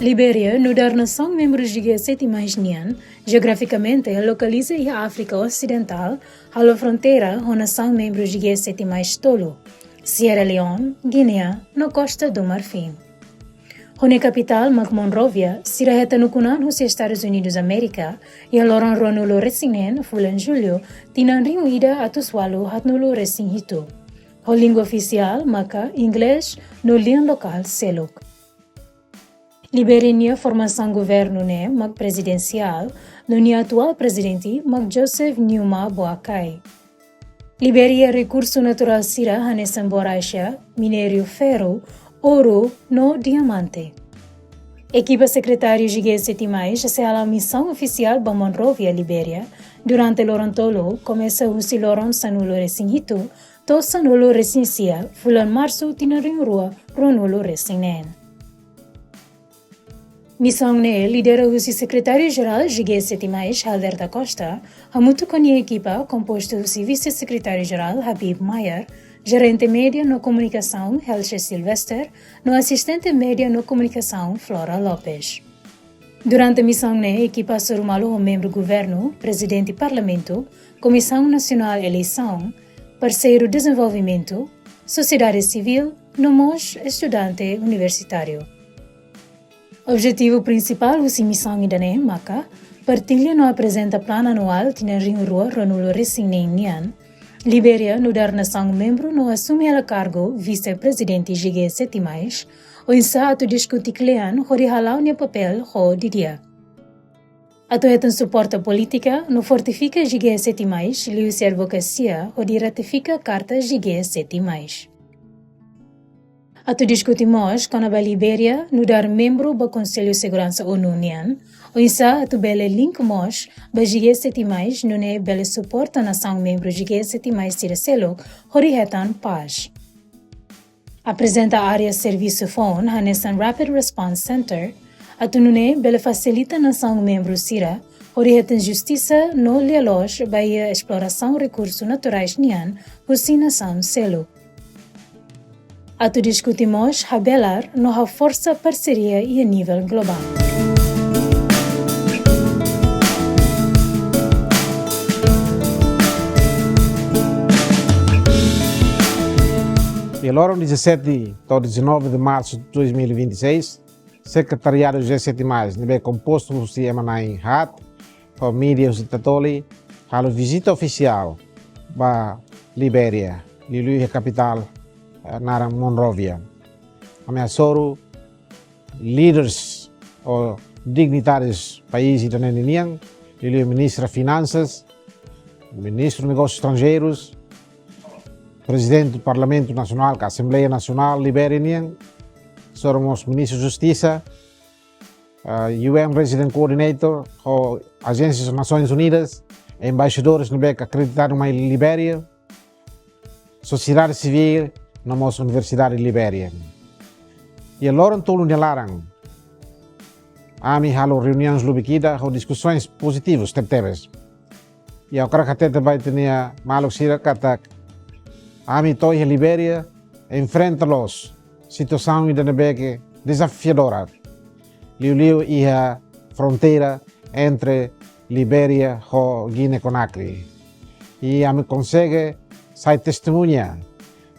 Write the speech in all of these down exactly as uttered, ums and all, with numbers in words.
Libéria, nu'udar nasaun membru G sete mais nian, jeografikamente lokaliza iha Áfrika Osidentál, halo fronteira ho nasaun membru G sete mais tolu, Sierra Leone, Guiné, no Costa do Marfim. Ho nia kapitál mak Monrovia, sira hetan ukun-an husi Estadus Unidus Amérika, iha loron ruanulu-resin-neen fulan Jullu, tinan rihun ida atus ualu haatnulu-resin-hitu. Ho língua ofisiál maka Inglés no lian lokál seluk. Libéria nia formasaun governu ne'e mak prezidensiál, no nia atuál prezidente mak Joseph Numa Boakai. Libéria iha rekursu naturál sira hanesan borraxa, minériu ferru, ouro no diamante. Ekipa sekretáriu G sete mais sei hala'o misaun ofisiál ba Monrovia, Libéria, durante loron tolu, komesa husi loron sanulu-resin-hitu to'o sanulu-resin-sia fulan Marsu tinan rihun rua ruanulu-resin-neen. Misaun ne'e lidera husi Sekretáriu Jerál G sete mais, Helder da Costa, hamutuk ho nia ekipa kompostu husi Vise-Sekretáriu Jerál Habib Mayer, Jerente Média no Komunikasaun Helge Sylvester, no Asistente Média no Komunikasaun Flora Lopes. Durante misaun ne'e, ekipa hasoru malu ho membru governu, prezidente parlamentu, Komisaun Nasionál Eleisaun, parseiru dezenvolvimentu, sosiedade sivíl, no mós estudante universitáriu. Objetivu prinsipál husi misaun ida-ne'e maka partilla no aprezenta planu anuál tinan rihun rua ruanulu-resin-neen nian. Libéria nu'udar nasaun membru no asume hela kargu vise-prezidente G sete mais, oinsá atu diskuti kle'an hodi hala'o nia papél ho di'ak. Atu hetan suporta polítika no fortifika G sete mais, liuhusi advokasia hodi ratifika karta G sete mais. Atu diskuti mós kona-ba Libéria nu'udar membru ba Konsellu Seguransa ONU nian, oinsá atu bele link mós ba G sete mais, nune'e bele suporta nasaun membru G sete mais sira seluk hodi hetan pás. Aprezenta área servisu foun hanesan Rapid Response Center, atu nune'e bele fasilita nasaun membru sira hodi hetan justisa no lia-loos ba iha esplorasaun rekursu naturais nian husi nasaun seluk. Atu diskuti mós habelar no haforsa parseria iha nivel globál. Iha loron dezassete to'o dezanove de março de dois mil e vinte e seis, Sekretariadu G sete mais, ne'ebé kompostu husi ema na'in haat, ho mídia husi Tatoli, halo vizita ofisiál ba Libéria, liuliu iha kapitál, eh, naran Monrovia. Ami hasoru líderes ou dignitárius país ida-ne'e nian, liuliu Ministra Finansas, Ministru Negósius Estranjeirus, Prezidente Parlamentu Nasionál, ka Asembleia Nasionál Libéria nian, hasoru mós Ministru Justisa, ah, U N Resident Coordinator, ho ajénsias Nasoins Unidas, embaixadores ne'ebé ke akreditadu mai Libéria, sosiedade sivíl, no mós Universidade Libéria. Iha loron tolu nia laran, ami halo reuniaun lubuk ida ho diskusoens pozitivus tebetebes. I ha'u hakarak hatete ba ita-nia maluk sira katak ami to'o iha Libéria enfrenta loos situasaun ida ne'ebé ke dezafiadora, liuliu iha fronteira entre Libéria ho Guiné Conakry. I ami konsege sai testemuña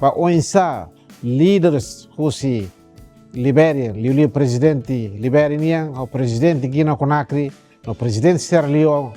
ba oinsá líderes husi Libéria, liuliu prezidente Libéria nian, ho prezidente Guiné Conakry, no prezidente Sierra Leone,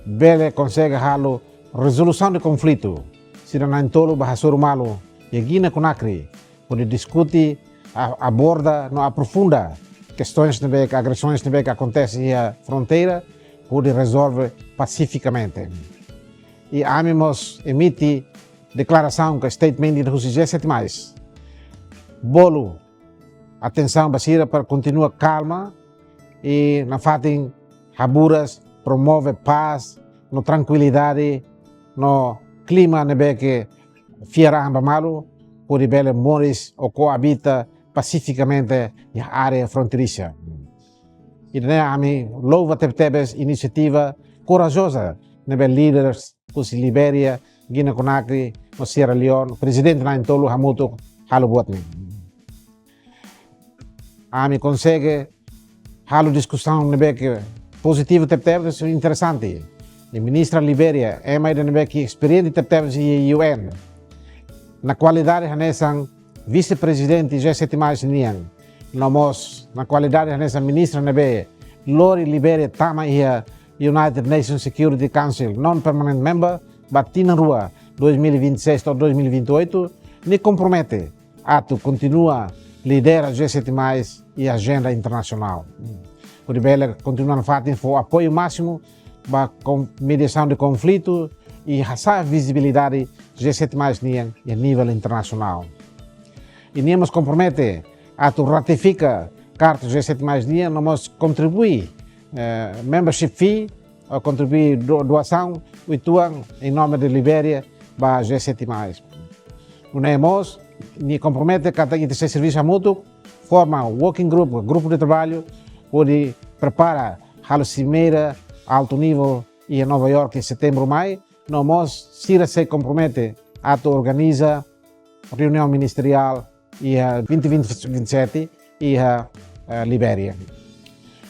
bele konsege halo rezolusaun de konflitu. Sira na'in-tolu bá hasoru malu iha Guiné Conakry, hodi diskuti, a-, aborda no aprofunda kestoens ne'ebé ke, agresoens ne'ebé ke akontese iha fronteira, hodi rezolve pasifikamente. I ami mós emite deklarasaun ka statement ida husi G sete mais. Bolu atensaun ba sira para kontinua kalma i nafatin haburas, promove pás no trankuilidade no klima ne'ebé ke fiar an ba malu, hodi bele moris ou koabita pasifikamente iha área fronteirixa. Ida-ne'e ami louva tebetebes inisiativa korajoza ne'ebé líderes husi Libéria, Guiné Conakry, no Sierra Leone, prezidente na'in-tolu hamutuk halo buat ne'e. Ami konsege halo diskusaun ne'ebé ke pozitivu tebetebes, interesante. I ministra Libéria, ema ida ne'ebé ke esperiente tebetebes iha U N, na kualidade hanesan vise-prezidente G sete mais nian, no mós na kualidade hanesan ministra ne'ebé lori Libéria tama iha United Nations Security Council non-permanent member ba tinan rua, dois mil e vinte e seis to'o dois mil e vinte e oito, nia kompromete atu kontinua lidera G sete mais iha ajenda internasionál, hodi bele kontinua nafatin fó apoiu másimu ba kon-, mediasaun de konflitu i hasa'e vizibilidade G sete mais nian iha nivel internasionál. I nia mós kompromete atu ratifika Karta G sete mais nian, no mós kontribui, eh, membership fee, ou kontribui do-, doasaun uitoan em nome de Libéria ba G sete mais. Nune'e mós, nia kompromete katak ita sei servisu hamutuk, forma working group, grupu de traballu, hodi prepara halo simeira altu nivel iha Nova York iha setembru mai, no mós sira sei kompromete atu organiza reuniaun ministeriál iha vinte vinte, vinte e sete iha, eh, Libéria.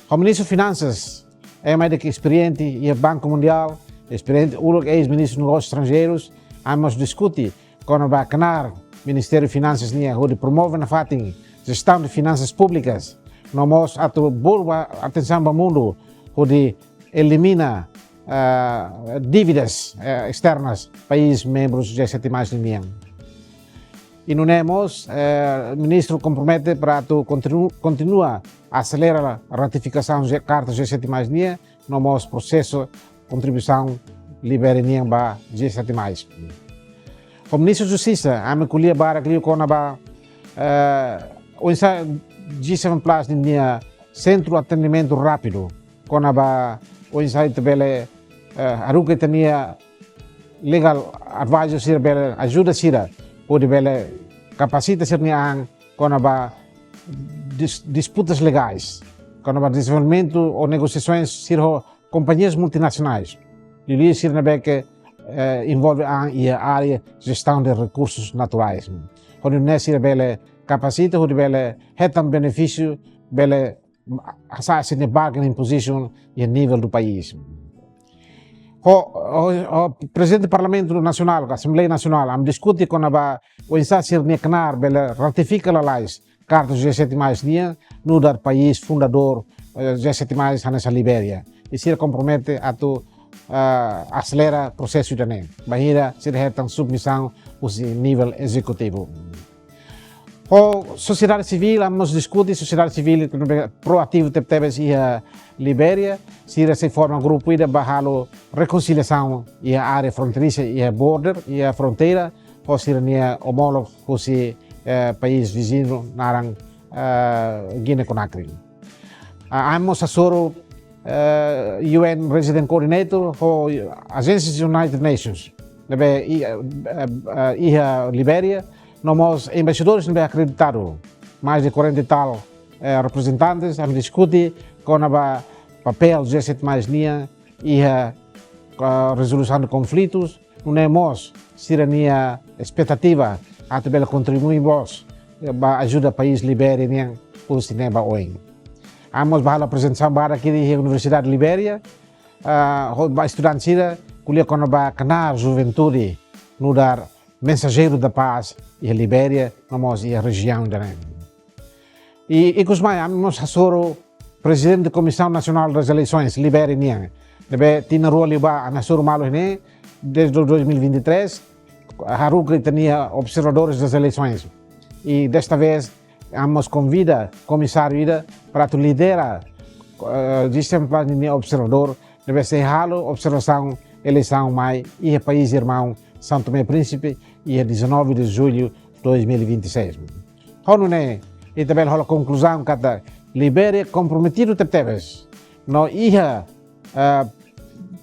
Ho ministru Finansas, ema ida ke esperiente iha Banku Mundiál, esperiente uluk eis-ministru Negósius Estranjeirus, ami mós diskute kona-ba knaar Ministériu Finansas nian hodi promove nafatin jestaun de finansas públikas, no mós atu bolu ba atensaun ba mundu hodi elimina, ah, dívidas, eh, esternas país membrus G sete mais nian. I nune'e mós, eh, ministru kompromete para atu kontinu-, kontinua aselera ratifikasaun G-, Karta G sete mais nian, no mós prosesu kontribuisaun Libéria nian ba G sete mais. Ho ministru Justisa, ami ko'alia barak liu kona-ba, eh, oinsá G seven plus ninia sentru atendimentu rápidu, kona-ba oinsá ita bele, eh, haruka ita-nia legal advisor sira bele ajuda sira, hodi bele kapasita sira-nia an kona-ba dis-, disputas legais, kona-ba dezenvolvimentu ou negosiasoens sira ho kompañias multinasionais. Liuliu sira ne'ebé ke, eh, envolve an iha área jestaun de rekursus naturais. Hodi nune'e sira bele kapasita, hodi bele hetan benefísiu, bele hasa'e sira-nia bargaining position iha nivel do país. Ho, ho, ho Prezidente Parlamentu Nasionál, ka Asembleia Nasionál, ami diskute kona-ba oinsá sira-nia knaar bele ratifika lalais Karta G sete mais nian, nu'udar país fundadór, eh, G sete mais hanesan Libéria. I sira kompromete atu, eh, aselera prosesu ida-ne'e. Bainhira sira hetan submisaun husi nivel ezekutivu. Ho sosiedade sivíl, ami mós diskute, sosiedade sivíl proativu tebetebes iha Libéria, sira sei forma grupu ida ba halo rekonsiliasaun iha área fronteiriza, iha border, iha fronteira, ho sira-nia omólogu husi, eh, país viziñu naran, eh, Guiné Conakry. Ah, ami mós hasoru, eh, U N Resident Coordinator ho agências United Nations ne'ebé i-, eh, eh, eh, iha Libéria, no mós embaixadores ne'ebé akreditadu, mais de quarenta e tal, eh, reprezentantes, ami diskute kona-ba papél G sete mais nian iha, ah, rezolusaun de konflitus, nune'e mós sira-nia espetativa atu bele kontribui mós ba ajuda país Libéria nian husi ne'e ba oin. Ami mós ba halo aprezentasaun badak iha Universidade Libéria, ah, ho ba estudante sira, ko'alia kona-ba knaar juventude nu'udar mensajeiru da paz iha Libéria, no mós iha rejiaun ida-ne'e. I, ikus mai, ami mós hasoru Prezidente Komisaun Nasionál das Eleisoens, Libéria nian, ne'ebé tinan rua liubá ami hasoru malu ne'e, desde dois mil e vinte e três, haruka ita-nia observadores das eleições. I desta vez, ami mós konvida komisáriu ida para atu lidera, eh, G seven plus ninia observadór, ne'ebé sei halo observasaun eleisaun mai iha país irmaun São Tomé e Príncipe, iha dezanove de julho dois mil e vinte e seis. Ho nune'e, ita bele hola konkluzaun katak Libéria komprometidu tebetebes, no iha, eh,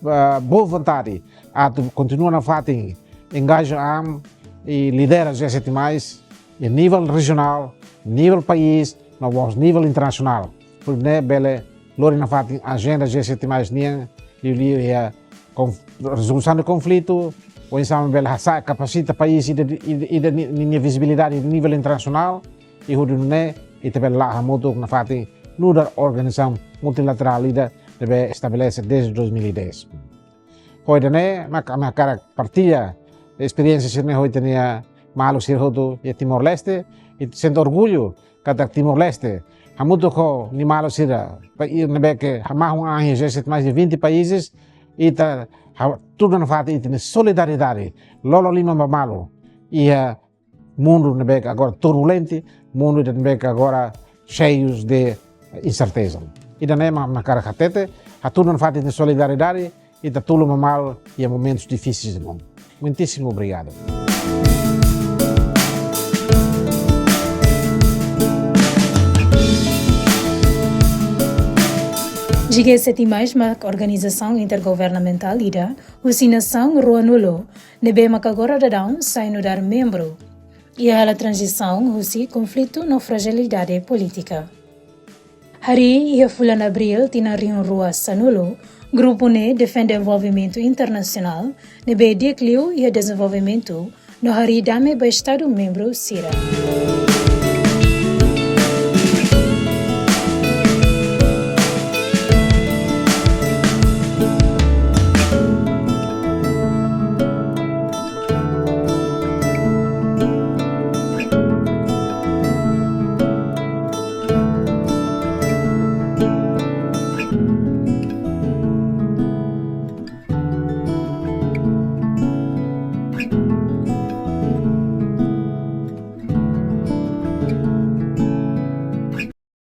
eh, boa vontade atu kontinua nafatin engaja an i lidera G sete mais, iha nivel rejionál, nivel país, no mós nivel internasionál. Hodi nune'e bele lori nafatin ajenda G sete mais nian, liuliu iha konf-, rezolusaun de konflitu, oinsá mak bele hasa'e kapasita país ida, ida, ida ni-, ninia vizibilidade nivel internasionál, i hodi nune'e ita bele la'o hamutuk nafatin nu'udar organizasaun multilaterál ida ne'ebé estabelese desde dois mil e dez. Ho ida-ne'e mak ami hakarak partilla esperiénsia sira-ne'e ho ita-nia maluk sira hotu iha Timor-Leste, i sente orgullu katak Timor-Leste hamutuk ho nia maluk sira, país ne'ebé ke hamahun an iha mais de vinte países, ita hatudu nafatin ita-nia solidariedade, lolo liman ba malu iha mundu ne'ebé ke agora turbulente, mundu ne'ebé ke agora cheios de incerteza. Ida-ne'e mak ami hakarak hatete, hatudu nafatin ita-nia solidariedade, ita tulun ba malu iha momentus difíseis ne'e. Muitíssimo obrigado. G G sete mais mak organizasaun intergovernamentál ida husi nasaun ruanulu, ne'ebé mak agora daudaun sai nu'udar membru iha hela tranzisaun husi konflitu no frajilidade polítika. Harii iha fulan Abríl tinan rihun rua sanulu, grupu ne'e defende envolvimentu internasionál ne'ebé di'ak liu iha dezenvolvimentu no harii dame ba estadu membru sira.